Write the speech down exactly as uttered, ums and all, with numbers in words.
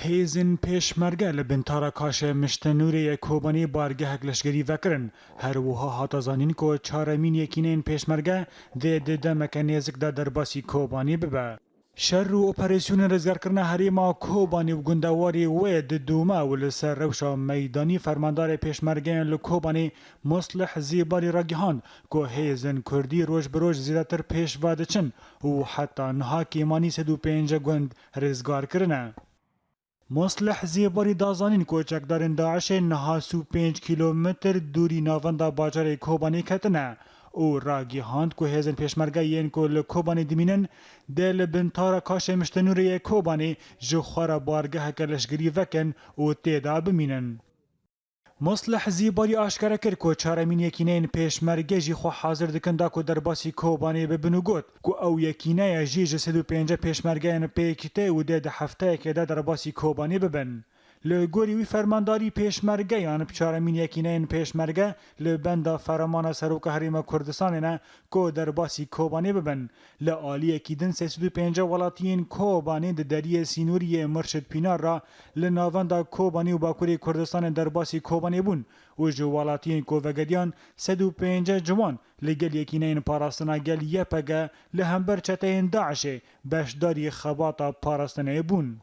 Hêzên pêşmerge li bin tara Kaşe Miştenûrê yê Kobanê bargehek leşkerî vekirin. Her wiha hate zanîn ku çaremîn yekîneyên pêşmerge dê di demeke nêzik de derbasî Kobanê bibe. Şer û operasyonên rizgarkirina herêma Kobanê û gundewarê wê didome û li ser rewşa meydanî fermandarê pêşmergeyan li Kobanê Muslih Zêbarî ragihand ku hêzên Kurdî roj bi roj zêdetir pêş ve diçin û heta niha kêmanî sed û pêncî gund rizgar kirine. Muslih Zêbarî da zanîn ku çekdarên DAIŞê niha sî û pênc kîlometr dûrî navenda bajarê Kobanê ketine û ragihand ku hêzên pêşmerge yên ku li Kobanê dimînin, dê li bin tara Kaşê Miştenûrê yê Kobanê ji xwe re bargeheke leşkerî vekin û tê de bimînin. Muslih Zîbarî aşkere kir ku çaremîn yekîneyên pêşmerge jî xwe hazir dikin da ku derbasî Kobanê bibin û got ku ew yekîneya jî ji sed û pêncî pêşmergeyên pêk tê û dê di hefteyekê de derbasî Kobanê bibin. Li gorî wî fermandarî pêşmergeyan bi çaremîn yekîneyên pêşmerge li benda fermana Seroka Herêma Kurdistanê ne ku derbasî Kobanê bibin. Li aliyekî din sê sed û pêncî welatiyên Kobanê di deriyê sînorî yê Mirşid Pînar re li navenda Kobanê û Bakurê Kurdistanê derbasî Kobanê bûn û ji welatiyên ku vegeriyan sed û pêncî ciwan li gel Yekîneyên Parastina Gel Y P G li hember çeteyên DAIŞê beşdarî xebata parastinê bûn.